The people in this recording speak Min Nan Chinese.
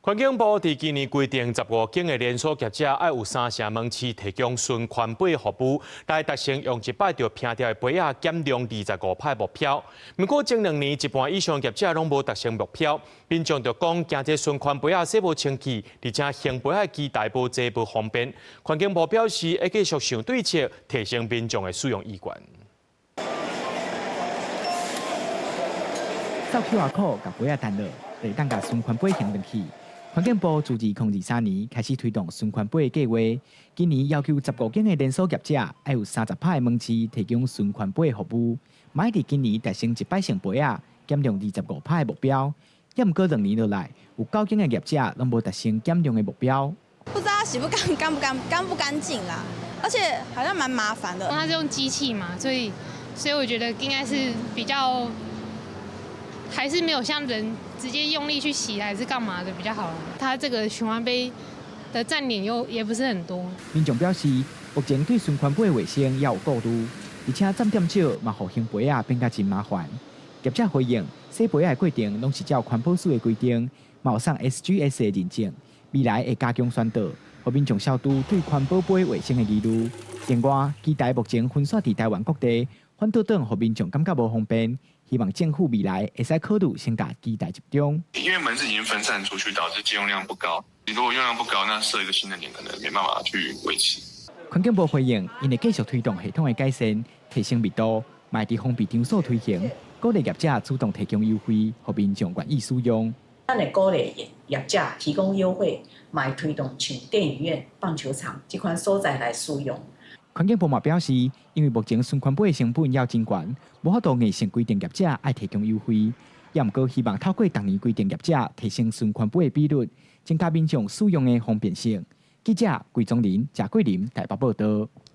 環境部佇今年規定15間的連鎖業者愛有三成門市提供循環杯服務，來達成用一擺就拚掉的杯仔減量25%目標。毋過前兩年一半以上業者攏無達成目標，民眾就講驚這循環杯仔洗無清氣，而且還杯仔機台無濟無方便。環境部表示會繼續想對策，提升民眾的使用意願。掃 QR code 共杯仔彈落，就會當共循環杯還轉去。環境部自2023年開始推動循環杯的計劃，今年要求15間的連鎖業者愛有30%的門市提供循環杯的服務，嘛佇今年達成一擺性杯仔減量25%的目標。猶毋過兩年落來，有九間的業者攏無達成減量的目標。不知道洗不乾乾不乾乾不乾淨啦，而且好像蠻麻煩的。它是用機器嘛，所以我覺得應該是比較。還是沒有像人直接用力去洗，還是幹嘛的比較好。它這個循環杯的站點又也不是很多。民眾表示，目前對循環杯的衛生也有顧慮，而且站點少，嘛予還杯仔變甲真麻煩。業者回應，洗杯仔的過程攏是照環保署的規定，嘛有送 SGS 的認證，未來會加強宣導，予民眾消除對環保杯衛生的疑慮。另外，機台目前分散佇台灣各地，反倒轉予民眾感覺無方便。希望政府未來會使考慮先共機台集中。因為門市已經分散出去，導致借用量不高。你如果用量不高，那設一個新的點可能沒辦法去維持。環境部回應，𪜶會繼續推動系統的改善，提升密度，嘛佇封閉場所推行，鼓勵業者主動提供優惠，予民眾願意使用。咱會鼓勵業者提供優惠，嘛會推動像電影院、棒球場這款所在來使用。環境部嘛表示，因為目前循環杯的成本猶真懸，無法度硬性規定業者愛提供優惠。也毋過希望透過逐年規定業者提升循環杯的比率，增加民眾使用的方便性。記者桂宗林、賈桂林台北報道。